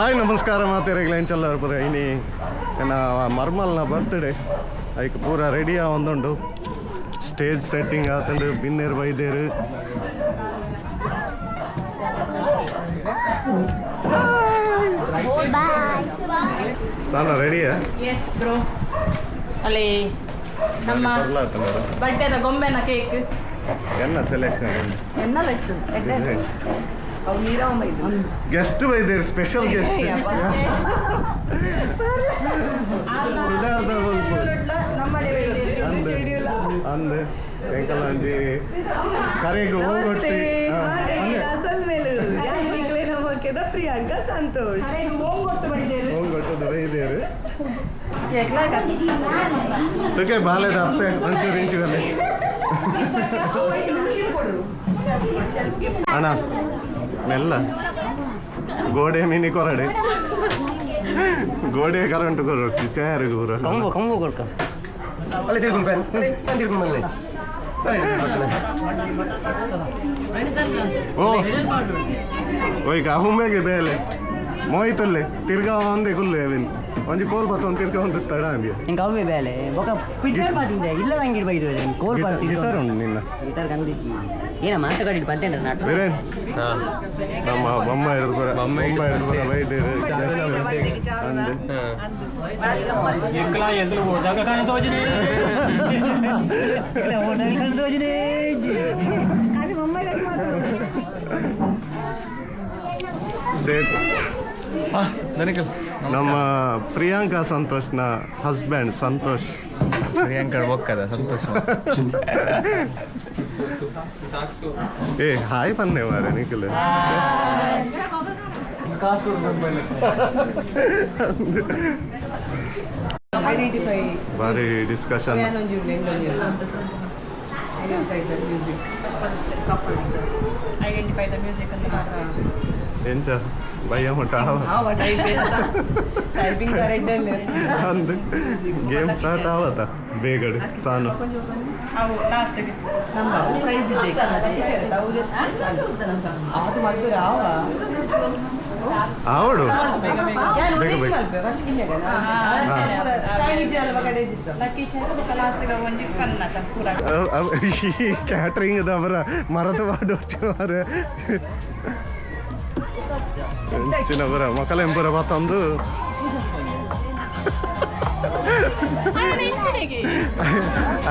Hi ನಮಸ್ಕಾರ ಮಾತೆರೆಗ್ಲ ಎಂಚಲ್ಲ ಪೂರ ಇನಿ ಎನ್ನ ಮರ್ಮಲ್ನ ಬರ್ತ್ಡೇ ಐಕ್ ಪೂರ ರೆಡಿ ಆವೊಂದುಂಡು. ಸ್ಟೇಜ್ ಸೆಟ್ಟಿಂಗ್ ಆತುಂಡು, ಬಿನ್ನೆರ್ ಬೈದೇರು. ಸಾನ ರೆಡಿಯಾ? S bro. ಅಲ್ಲಿ ನಮ್ಮ ಬರ್ಡೇದ ಗೊಂಬೆನ ಕೇಕ್. ಎನ್ನ ಸೆಲೆಕ್ಷನ್? ಎನ್ನಲ. ಗೆಸ್ಟ್ ಬೈದೇರು, ಸ್ಪೆಷಲ್ ಗೆಸ್ಟ್. ಅಂದ್ ಅಂದ್ ಎಂಕಲ್ಲ ಒಂಜಿ ಕರೆಗ್ ಹೋಗೊಟ್ಟಿ. ಪ್ರಿಯಾಂಕಾ ಸಂತೋಷ್. ಹೋಗೊಟ್ಟದು ಬೈದೇರು. ತುಕೆ ಬಾಲೆದ ಅಪ್ಪೆ ಒಂಚೂರು ಇಂಚುಗಲ್ಲಿ ಅಣ್ಣ ಮೆಲ್ಲ ಗೋಡೆ ಮಿನಿ ಕೊರಡೆ ಗೋಡೆ ಕರೆಂಟ್ ಕೊರೊಡ್ಚಿ ಚೇರ್ ಪೂರ. ಕಂಬು ಕಂಬು ಕೊಡ್ಕ. ಅಲ್ಲೇ ತಿರ್ಕೊಂಡು ಪೆನ್ ಪೆನ್ ತಿರ್ಕೊಂಡು ಬನ್ನಿ. ಓ ಓಯ್ಕ ಹುಮ್ಮೆಗೆ ಬೇಲೆ ಮೋಯ್ತಲ್ಲೇ ತಿರ್ಗಾ ಒಂದೇ ಕುಲ್ಲೆ ಅವಿನ್ ಒಂಜಿ ಕೋಲ್ ಬತ್ತೊಂದು ತಿರ್ಗಾ ಒಂದು ತಡ ಅಂಬಿಯ. ಎಂಕ್ ಅವೇ ಬೇಲೆ ಬೊಕ ಪಿಟ್ಟರ್ ಪಾತಿಂದೆ ಇಲ್ಲ ನಂಗೆ ಬೈದು ಕೋಲ್ ಪಾತಿ. ಗಿಟಾರ್ ಉಂಡು ನಿನ್ನ? ಗಿಟಾರ್ ಕಂದಿಚ್ಚಿ ಏನ ಮಾತ ಕಡಿದು ಪಂತೇಂದ್ರ ನಾಟು. ಬೇರೆ ನಮ್ಮ ಬೊಮ್ಮ ಹಿಡಿದು ಪೂರ ಬೊಮ್ಮ ಹಿಡಿದು ಪೂರ ಬೈದೇರು ಅಂದ್. એકલા એકલું ઓઢા કાકાને તો જ ને ઓઢા કાકાને તો જ ને. ಸೇಟ್. ನಮ್ಮ ಪ್ರಿಯಾಂಕಾ ಸಂತೋಷ್ನ ಹಸ್ಬೆಂಡ್ ಸಂತೋಷ್. ಪ್ರಿಯಾಂಕಾ ಬೊಕ್ಕದ ಸಂತೋಷ. ಏ ಹಾಯ್ ಪನ್ನೆ ಮಾರೆ ನಿಖಿಲ್. ಐಡೆಂಟಿಫೈ. ಬಾರಿ discussion. Identify the music. Identify the music ಅಂತ. ಎಂಚ ಭಯ ಮುಟ್ಟ? ಟೈಪಿಂಗ್ ಕರೆಕ್ಟ್ ಅಲ್ಲ. ಅಂದ್ ಗೇಮ್ ಸ್ಟಾರ್ಟ್ ಆವತ್ತ ಬೇಗಡೆ ಸಾನು. ಅವು ಲಾಸ್ಟ್ಗೆ. ನಮ್ಮ ಪ್ರೈಸ್ ಅದು ಮಾಡ್ತಾರೆ ಆವ. ಆವಡು ಬೇಗ ಬೇಗ. ಫಸ್ಟ್ ಲಕ್ಕಿ ಚೇರ್ ಬೊಕ ಲಾಸ್ಟ್ಗೆ ಒಂಜಿ ಫನ್ ಅತ ಪೂರ. ಈ ಕ್ಯಾಟ್ರಿಂಗ್ ದವರ ಮರದ ಮಾಡು ಎಂಚಿನ ಪುರ ಮಕ್ಕಳೆಂಪುರ ಬತ್ತೊಂದು.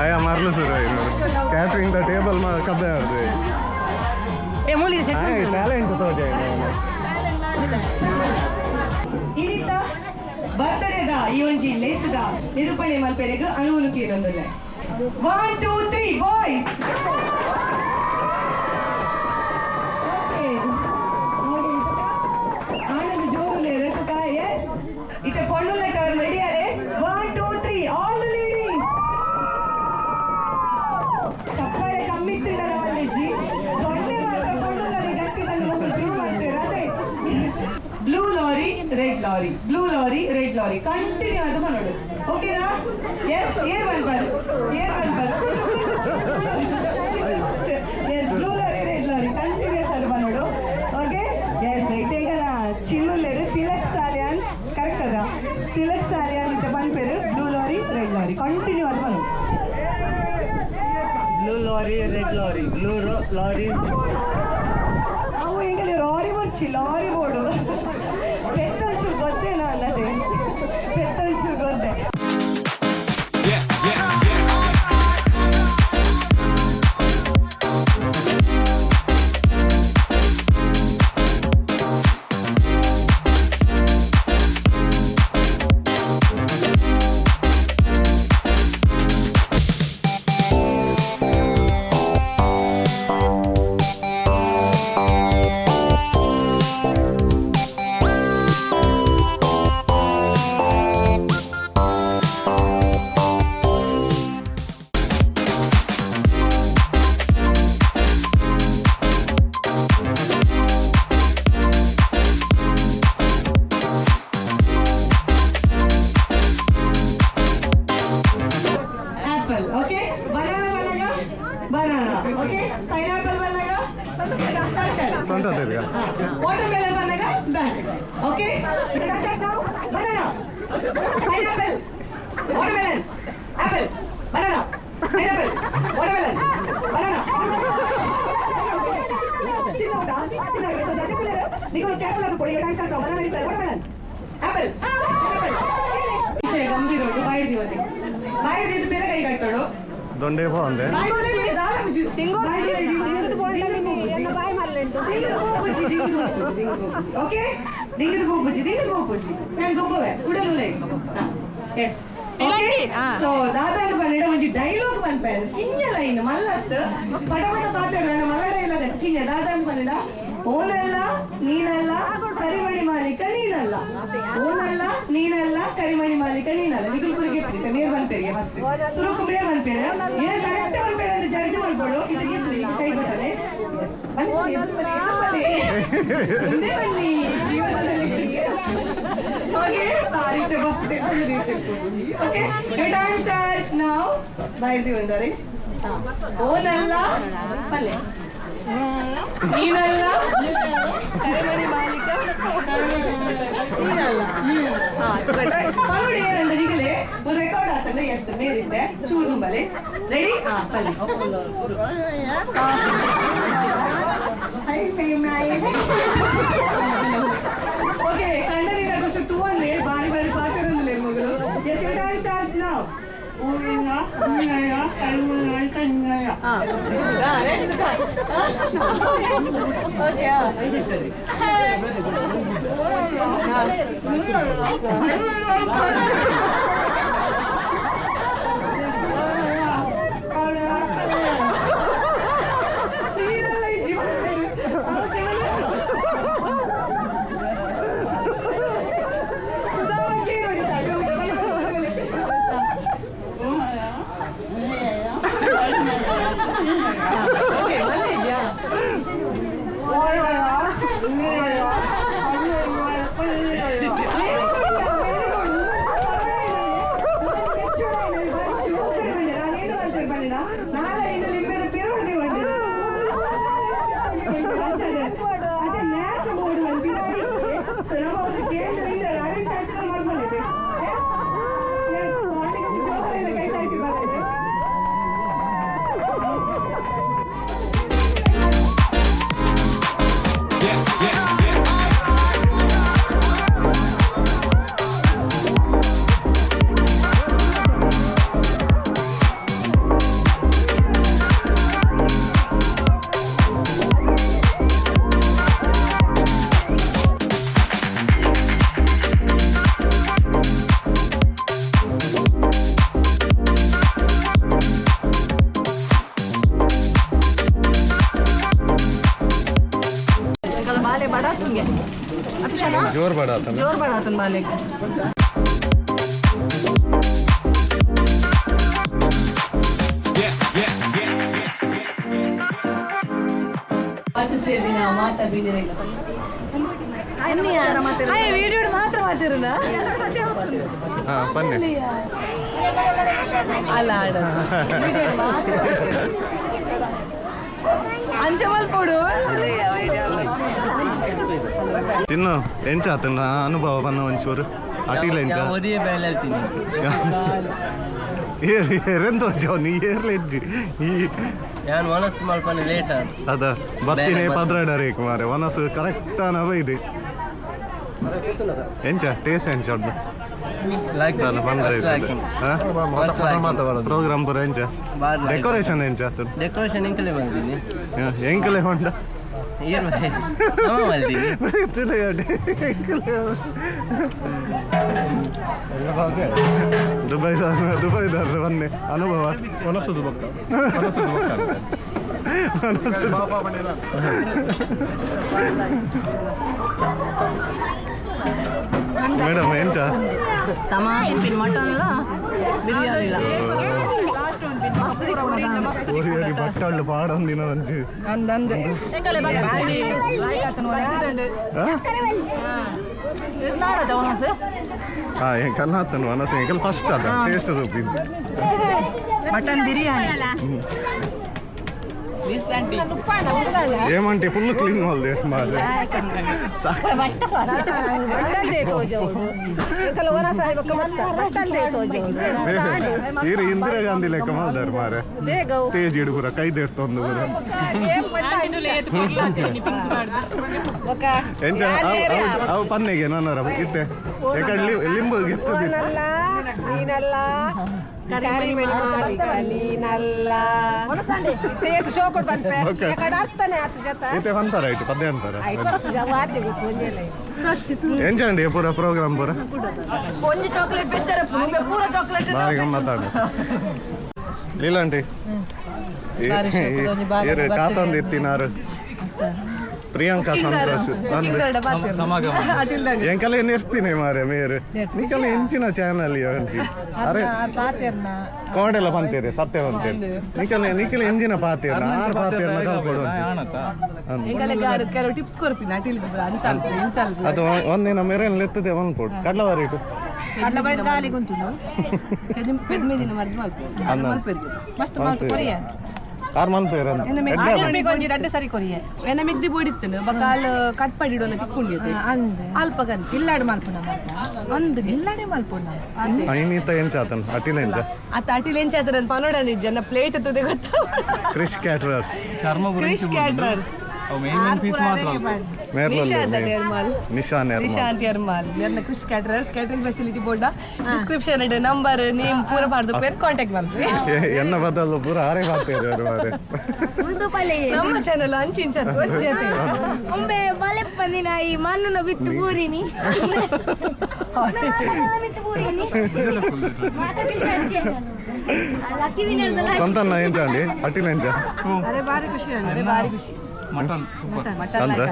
ಅಯ್ಯ ಮರ್ಲು ಸುರ ಕ್ಯಾಟ್ರಿಂಗ್ the table ಕಬ್ಬೆ ಆಡ್ದು. ಏ ಮೂಲಿಗೆ ಸೆಟ್. ಟ್ಯಾಲೆಂಟ್ ತೋಜ. ಇನಿತ ಬರ್ತಡೆದ ಈ ಒಂಜಿ ಲೇಸದ ನಿರೂಪಣೆ ಮಲ್ಪೆರೆಗ್ ಅನುವುಲು ಕೇಳೊಂದುಲ್ಲೆ. 1 2 3 ಬಾಯ್ಸ್. ಆನಂದ್ ಜೋರುಲೆ ರೇಖಾ. ಎಸ್, ಇತ್ತೆ ಪೊಣ್ಣುಲೆ turn ready Aale. 1 2 3 all the ladies. ಚಪ್ಪಾಳೆ ಕಮ್ಮಿ ಇತ್ತಿಲ್ಲ ಅಜ್ಜಿ. ದೊಡ್ಡ ಪೊಣ್ಣುಲನೆ ಗಟ್ಟಿ ಬಂದು ಶುರು ಮಾಡ್ತೀರ ಅದೇ. Blue lorry, red lorry, blue lorry, red lorry continue ಅದು ಮಾಡೋದು. ಓಕೆನಾ? ಎಸ್, ಏರ್ ಒನ್ ಬರ್, ಏರ್ ಒನ್ ಬರ್. Yes, blue lorry, red lorry continuous ಅದು ಮಾಡೋದು. ಓಕೆ, ಎಸ್, ಇಟ್ಟೇಗನ ಚಿನ್ನುಲ್ಲೇರು ತಿಲಕ್ ಸಾಲಿಯಾನ್. ಕರೆಕ್ಟ್ ಅದ? ತಿಲಕ್ ಸಾಲಿಯಾನ್ ಇತ್ತೆ ಪನ್ಪೇರು blue lorry, red lorry continue ಅದು ಮಾಡೋದು. Blue lorry, red lorry, blue lorry. ಅವು ಎಂಗಲಿ ಲಾರಿ ಬರ್ಚಿ ಲಾರಿ ಬೋಡು ಪೆತ್ತೊಂಚೂರು ಗೊತ್ತೇನಾ ಅನ್ನದೆ ಪೆತ್ತೊಂಚೂರು ಗೊತ್ತೆ. ಸರ್ಕಲ್. ಸೊಂಟ ತಿರ್ಗ. ವಾಟರ್ ಮೆಲನ್ ಬಂದಾಗ back. Okay, banana, pineapple, watermelon, apple, banana, pineapple, watermelon, banana. Apple, ವಿಷಯ ಗಂಭೀರ ಉಂಟು. ಬಾಯಿಡಿವಲ್ಲಿ ಬಾಯಿಡಿದ್ದು ಬೇರೆ ಕೈ ಕಟ್ಟೋಡು. ದೊಂಡೆ ಬಾಂದೆ. ಓಕೆ, ದಿಂಗದ ಹೋಗ್ಬುಜಿ, ದಿಂಗದ ಹೋಗ್ಬುಜಿ, ನಾನು ಗೊಬ್ಬವೆ ಉಡಲುಲೆ. ಎಸ್, ಸೊ ದಾದಾನು ಪಂಡ ಒಂಜಿ ಡೈಲಾಗ್ ಪನ್ಪೆ, ಕಿಂಜ ಲೈನ್ ಮಲ್ಲತ್ ಪಟ ಪಟ ಪಾತೆರ ಮಲ್ಲ ಡೈಲಾಗ್. ಕಿಂಜ ದಾದಾನು ಪಂಡ: ಓನಲ್ಲ ನೀನಲ್ಲ, ಕರಿಮಣಿ ಮಾಲೀಕ ನೀನಲ್ಲ. ಓನಲ್ಲ ನೀನಲ್ಲ, ಕರಿಮಣಿ ಮಾಲೀಕ ನೀನಲ್ಲ. ನಿಗುಲ್ ಕುರಿಗೆ ಮೇರ್ ಬಂಪೇರಿಗೆ ಫಸ್ಟ್ ಸುರುಕು ಮೇರ್ ಬಂಪೇರೆ. ಏನ್ ಕರೆಕ್ಟ್ ಬಂಪೇರೆ ಅಂದ್ರೆ ಜಡ್ಜ್ ಮಾಡ್ಕೊಡು. ಇದಕ್ಕೆ ಕೈ ಬರ್ತಾನೆ. ಬನ್ನಿ ಬನ್ನಿ, ಬನ್ನಿ ಮುಂದೆ ಬನ್ನಿ. ಜೀವನದಲ್ಲಿ. Okay, sorry, bus. Okay, time starts now. ಬಾಯ್ದಿ ಬಂದಾರೆ. ಓನಲ್ಲ ಪಲ್ಲೆ ನೀನಲ್ಲ, ಕರಿಮಣಿ ಮಾಲೀಕ ನೀನಲ್ಲ. ಹಾ, ಪಲ್ಲು ಏನಂದ್ರೆ ಈಗಲೇ ಒಂದು ರೆಕಾರ್ಡ್ ಆಗ್ತದೆ. ಎಸ್, ಮೇಲಿದ್ದೆ ಚೂರು ತುಂಬಲೆ. ರೆಡಿ? ಹಾ, ಪಲ್ಲೆ. ಓಕೆ, ಕಂಡನಿನ కొంచెం ತೂವನ್ನೇ ಬಾರಿ ಬಾರಿ ಪಾತಿರಂದಿಲ್ಲ ಮಗಳು. Yes, your time starts now. ಹಾ, ನೆಕ್ಸ್ಟ್. ಓಕೆ. ನೀನಲ್ಲ ಈ ಜೀವನದಲ್ಲಿ. ಸುಧಾಮಕ್ಕೆ ನೋಡಿ ಸಾಕು. ಓಕೆ, ಮಲ್ಲೇಜ್ಯಾ. ಕೈ. ಬಾಲೆ ಬಡಾತುಂಗೆ. ಜೋರ್ ಬೇಡ ಆತನ. ಜೋರ್ ಬಡಾತನ್ ಬಾಲೆ. ಮಾತು ಸೇರಿದಿನ ಮಾತಾ ಬೀದಿನ. ವಿಡಿಯೋ ಮಾತ್ರ ಮಾತಿರನ. ಹಾ, ಬನ್ನಿ. ಅಲ್ಲ, ಆಡ ವಿಡಿಯೋ ಮಾತ್ರ. ಅಂಚೆ ಮಲ್ಪೋಡು. ತಿನ್ನು, ಎಂಚ ಆತನ ಅನುಭವ ಬನ್ನ ಒಂಚೂರು ಅಟಿಲ್ ಎಂಚ? ಒದಿಯ ಬೇಲೆ ಹೇಳ್ತೀನಿ. ಏರ್ ಏರೆಂತ ನೀ ಏರ್ಲೆಜ್ಜಿ ಈ. ನಾನು ಮನಸ್ಸು ಮಲ್ಪನೆ ಲೇಟ್. ಅದ ಬತ್ತಿನೇ ಪದ್ರಾಡರೆ ಮಾರೆ, ಒನಸು ಕರೆಕ್ಟ್ ಅನವ ಇದೆ. ಎಂಚ ಟೇಸ್ಟ್ ಎಂಚ ಉಂಟು? ಲೈಕ್. ಪ್ರೋಗ್ರಾಮ್ ಪೂರ ಎಂಚ? ಡೆಕೋರೇಷನ್ ಎಂಚ ಆತುಂಡು? ಡೆಕೋರೇಷನ್ ಎಂಕಲೆ ಬಂದಿನಿ. ಎಂಕಲೆ ಹೊಂಡ? ಏರ್ ನಮ್ಮ ಮಲ್ದಿನಿ. ದುಬೈದಾರ, ದುಬೈದಾರ ಬನ್ನಿ, ಅನುಭವ. ಒನಸುದು ಬೊಕ್ಕ, ಒನಸುದು ಬೊಕ್ಕ. ಮೇಡಮ್, ಎಂಚ? ಸಮಾಧಿ ಮಟನ್ಲ ಬಿರಿಯಾನಿ. ಒರಿ ಒರಿ ಬಟ್ಟಳ್ಳು ಪಾಡೊಂದಿನ ಒಂಜಿ. ಅಂದಂದೆ. ಆ? ಇರ್ನಾಡದ ಒನಸು. ಹಾ, ಎಂಕಲ್ ಆತನು ಒನಸು ಎಂಕಲ್ ಫಸ್ಟ್ ಅದ ಟೇಸ್ಟ್ ತೂಪಿನ್. ಮಟನ್ ಬಿರಿಯಾನಿ. ಏಮಂಟಿ ಫುಲ್ ಕ್ಲೀನ್ ಮಲ್ದೆ ಮಾರೆ. ಈರು ಇಂದಿರಾ ಗಾಂಧಿ ಲೆಕ್ಕ ಮಲ್ದಾರ್ ಮಾರೆ. ಸ್ಟೇಜ್ ಇಡು ಪೂರ ಕೈ ದೇರ್ತೊಂದು ಪೂರ. ಎಂಚ ಅವು ಪನ್ನೆಗೆ ನಾನರ ಇತ್ತೆ ಯಾಕಂದ್ರೆ ಲಿಂಬು ಗೆತ್ತದಿತ್ತು. ನೀನಲ್ಲ ಶೋ ಕೊಟ್ಟು ಬಂದ್ಪೆ ಕಡೆ ಅರ್ಥನೆ ಆತ ಜೊತೆ. ಇತ್ತೆ ಅಂತಾರ ಆಯ್ತು ಪದ್ಯ ಅಂತಾರ. ಎಂಚಂಡಿ ಪೂರ ಪ್ರೋಗ್ರಾಮ್ ಪೂರ? ಒಂಜಿ ಚಾಕ್ಲೇಟ್ ಬೆಚ್ಚರ ಪೂರ ಚಾಕ್ಲೇಟ್. ಬಾರಿ ಗಮ್ಮತ್ತಾಂಡು ಲೀಲಾಂಟಿ. ಏರು ಕಾತೊಂದು ಇತ್ತಿನಾರು ಪ್ರಿಯಾಂಕಾ ಸಂತೋಷ್ ಅಂದ್. ಸಮಾಗಮ. ಎಂಕಲೆ ನಿರ್ತೀನಿ ಮಾರೆ ಮೇರು ನಿಕಲೆ ಎಂಚಿನ ಚಾನಲ್ ಆಂಟಿ. ಅರೆ ಕೋಡೆಲ್ಲ ಬಂತೀರಿ ಸತ್ಯ ಬಂತೀರಿ. ನಿಕಲೆ ನಿಕಲೆ ಎಂಜಿನ ಪಾತೀರ್ನ ಆರು ಪಾತೀರ್ನ ಕಲ್ಪಡು. ಕೆಲವು ಟಿಪ್ಸ್ ಕೊರ್ಪಿನ ಅಟಿಲ್ ಅಂಚಾಲ್ ಇಂಚಾಲ್. ಅದು ಒಂದಿನ ಮೆರೇನ್ ಲೆತ್ತದೆ ಒಂದು ಕೊಡು ಕಡ್ಲವಾರಿ ಇಟ್ಟು. ಪೆದ್ಮೆದಿನ ಮರ್ದ್ ಮಲ್ಪು. ಮಸ್ತ್ ಮಲ್ತ್ ಕೊರಿಯ. ಆರು ಮನ್ಪೇರ. ಒಂಜಿ ರಡ್ಡೆ ಸರಿ ಕೊರಿಯ. ಎನ ಮಿಗ್ದಿ ಬೋಡಿತ್ತನು ಬಕಾಲ್ ಕಟ್ ಪಡಿಡೋಲ ತಿಕ್ಕೊಂಡಿದ್ದೆ ಅಲ್ಪ ಗಂತಿ. ಇಲ್ಲಾಡು ಮಲ್ಪುನ ಅಂದ್. ಇಲ್ಲಾಡೆ ಮಲ್ಪುನ. ಐನೀತ ಎಂಚ ಆತನ ಅಟಿಲ ಎಂಚ? ಆ ತಾಟಿಲ್ ಎಂಚ ಆತರ ಪನೋಡ ಜನ ಪ್ಲೇಟ್ ತುದೆ ಗೊತ್ತಾ? ಕ್ರಿಶ್ ಕ್ಯಾಟರರ್ಸ್. ಚರ್ಮ. ಕ್ರಿಶ್ ಕ್ಯಾಟರರ್ಸ್. ಅವು ಮೇನ್ ಮೇನ್ ಪೀಸ್ ಮಾತ್ರ. Nishant Nirmal. Nisha Nirmal. Nishant Yermal ಮೇರ್ನ Krish caterers catering facility board description number name ಪೂರ ಪಾಡ್ದು ಪೇರ್ ಕಾಂಟ್ಯಾಕ್ಟ್ ಮಲ್ಪಿ. ಎನ್ನ ಬದಲು ಪೂರ ಆರೇ ಪಾತೇರು ಮಾರೆ. ನಮ್ಮ ಚಾನಲ್ ಅಂಚಿ ಇಂಚ ಜೊತೆ. ಒಂಬೆ ಬಲೆ ಪಂದಿನ ಈ ಮಣ್ಣುನ ಬಿತ್ತು ಪೂರಿನಿ. ಲಕ್ಕಿ ವಿನ್ನರ್. ಸಂತನ್ನ ಎಂಚ ಅಂಡಿ ಅಟಿಲ ಎಂಚ? ಅರೆ ಬಾರಿ ಖುಷಿ ಅರೆ ಬಾರಿ ಖುಷಿ. Mutton super. ಮಟನ್. ಅಂತ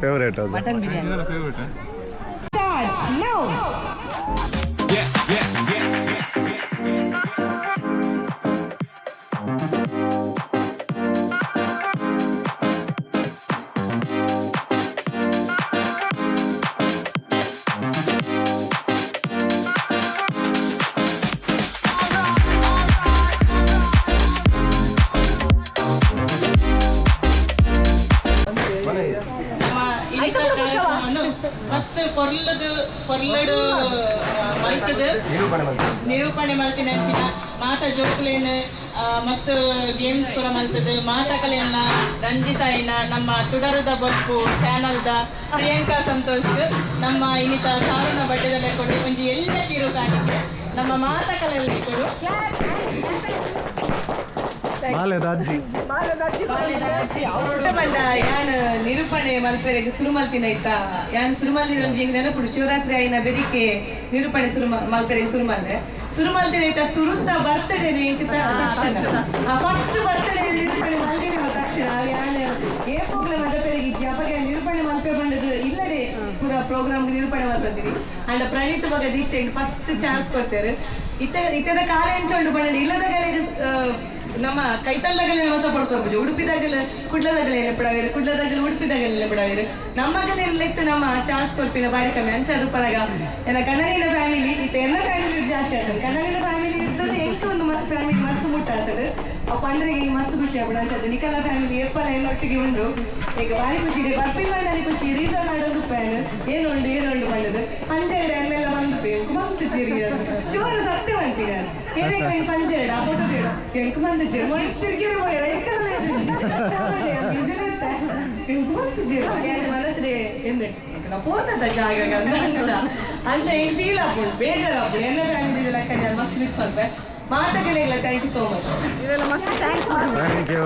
ಫೇವರೇಟ್ ಅದು. ಮಟನ್ ಬಿರಿಯಾನಿ. ಇದೆಲ್ಲ ಫೇವ್ರೇಟ್. Now. ಮಸ್ತ್ ಪೊರ್ಲದು ಪೊರ್ಲಡು ಮಲ್ತದು. ನಿರೂಪಣೆ ಮಲ್ತದು. ನಿರೂಪಣೆ ಮಲ್ತಿನಂಚಿನ ಮಾತ ಜೋಕುಲೇನ್ ಮಸ್ತ್ ಗೇಮ್ಸ್ ಪೂರ ಮಲ್ತದು. ಮಾತಕಲೆಲ್ಲ ರಂಜಿಸಾಯಿನ ನಮ್ಮ ತುಡರುದ ಬೊಲ್ಪು ಚಾನಲ್ದ ಪ್ರಿಯಾಂಕಾ ಸಂತೋಷ್ ನಮ್ಮ ಇನ್ನಿತ ಕಾರುಣ ಬಡ್ಡೆದಲ್ಲೇ ಕೊಡು ಒಂಜಿ ಎಲ್ಲ ಕಿರು ಕಾಣಿಕೆ ನಮ್ಮ ಮಾತಕಲೆಲ್ಲ ಕೊಡು. ಮಾಲೆದ ಅಜ್ಜಿ. ಪಂಡ ಯಾನ್ ನಿರೂಪಣೆ ಮಲ್ಪೆರೆಗ್ ಸುರು ಮಲ್ತಿನ ಇತ್ತ. ಯಾನ್ ಸುರು ಮಲ್ದಿನ ಒಂಜಿ ಎಂಕ್ ನೆನಪುಡು ಶಿವರಾತ್ರಿ ಆಯಿನ ಬೆರಿಕೆ ನಿರೂಪಣೆ ಸುರು ಮಲ್ಪೆರೆಗ್ ಸುರು ಮಲ್ದೆ. ಸುರು ಮಲ್ತಿನ ಇತ್ತ ಸುರುತ್ತ ಬರ್ತಡೇ ತಕ್ಷಣ ಆ ಫಸ್ಟ್ ಬರ್ತಡೇ ನಿರೂಪಣೆ ಮಲ್ದಿನ ತಕ್ಷಣ ಯಾನ್ ಏಪೋಗ್ಲ ಮದಪೆರೆಗ್ ಇಜ್ಜಿ. ಅಪಗ ಯಾನ್ ನಿರೂಪಣೆ ಮಲ್ಪೆ ಬಂದದ್ದು ಇಲ್ಲಡೆ ಪೂರ ಪ್ರೋಗ್ರಾಮ್ ನಿರೂಪಣೆ ಮಲ್ಪಂದಿನಿ. ಅಂಡ ಪ್ರಣೀತ್ ಬಗ ದಿಷ್ಟ ಫಸ್ಟ್ ಚಾನ್ಸ್ ಕೊಡ್ತೇವೆ. ಇತ್ತ ಇತ್ತದ ಕಾಲ ಎಂಚ ಉಂಡು ಪಂಡ ಇಲ್ಲದಗಲೆಗ್ ನಮ್ಮ ಕೈತಲ್ಲಗಲೆ ನಮ್ಮ ಸಪೋರ್ಟ್ ಕೊರ್ಪುಜಿ. ಉಡುಪಿದಾಗಲ ಕುಡ್ಲದಾಗಲ ಎಲೆ ಪಡವೇರು, ಕುಡ್ಲದಾಗಲ ಉಡುಪಿದಾಗಲ ಎಲೆ ಪಡವೇರು. ನಮ್ಮಗಲ ಇತ್ತು ನಮ್ಮ ಚಾನ್ಸ್ ಕೊರ್ಪಿನ ಬಾರಿ ಕಮ್ಮಿ. ಅಂಚ ಅದು ಪರಗ ಎನ್ನ ಕಣ್ಣನಿನ ಫ್ಯಾಮಿಲಿ ಇತ್ತ ಎನ್ನ ಫ್ಯಾಮಿಲಿ ಜಾಸ್ತಿ ಆಗ್ತದೆ. ಕಣ್ಣನಿನ ಫ್ಯಾಮಿಲಿ ಇರ್ತದೆ ಎಂಕ ಒಂದು ಫ್ಯಾಮಿಲಿ ಮಸ್ತ್ ಮುಟ್ಟ ಆಗ್ತದೆ. ಅವ್ ಪಂಡ್ರಿಗೆ ಈ ಮಸ್ತ್ ಖುಷಿ ಆಗ್ಬಿಡ. ಅಂಚ ಅದು ನಿಕಲ ಫ್ಯಾಮಿಲಿ ಎಪ್ಪಲ ಎಲ್ಲ ಒಟ್ಟಿಗೆ ಉಂಡು. ಈಗ ಬಾರಿ ಖುಷಿ ಇದೆ. ಬರ್ಪಿಲ್ಲ ಖುಷಿ ರೀಸನ್ ಆಡೋದು ಪ್ಯಾನ್ ಏನು ಉಂಡು ಏನು ಉಂಡು ಪಂಡದು ಪಂಜೆರಡು ಅಲ್ಲೆಲ್ಲ ಬಂದು ಎಂಕು ಬಂತು ಚಿರಿ. ಶಿವರು ಸತ್ಯ ಬಂತೀರ ಏನೇ ಪಂಜೆರಡು ಆ ಫೋಟೋ ಬೇಡ ಎಂಕು ಬಂದು ಚಿರಿ ಮೊಣ್ ಚಿರ್ಗಿರಿ ಹೋಯ್ರ ಎಂಕು ಬಂತು ಚಿರಿ ಮನಸ್ಸೇ ಎಂದೆ ಪೋತದ ಜಾಗ ಅಂಚ ಅಂಚ ಏನು ಫೀಲ್ ಆಗ್ಬೋದು ಬೇಜಾರಾಗ್ಬೋದು. ಎಲ್ಲ ಫ್ಯಾಮಿಲಿ ಲೆಕ್ಕ ನಾನು ಮಸ್ತ್ ಮಿಸ್ ಮಾಡ್ತೆ ಮಾತಾಗಲಿಲ್ಲ. Thank you so much. Thank you.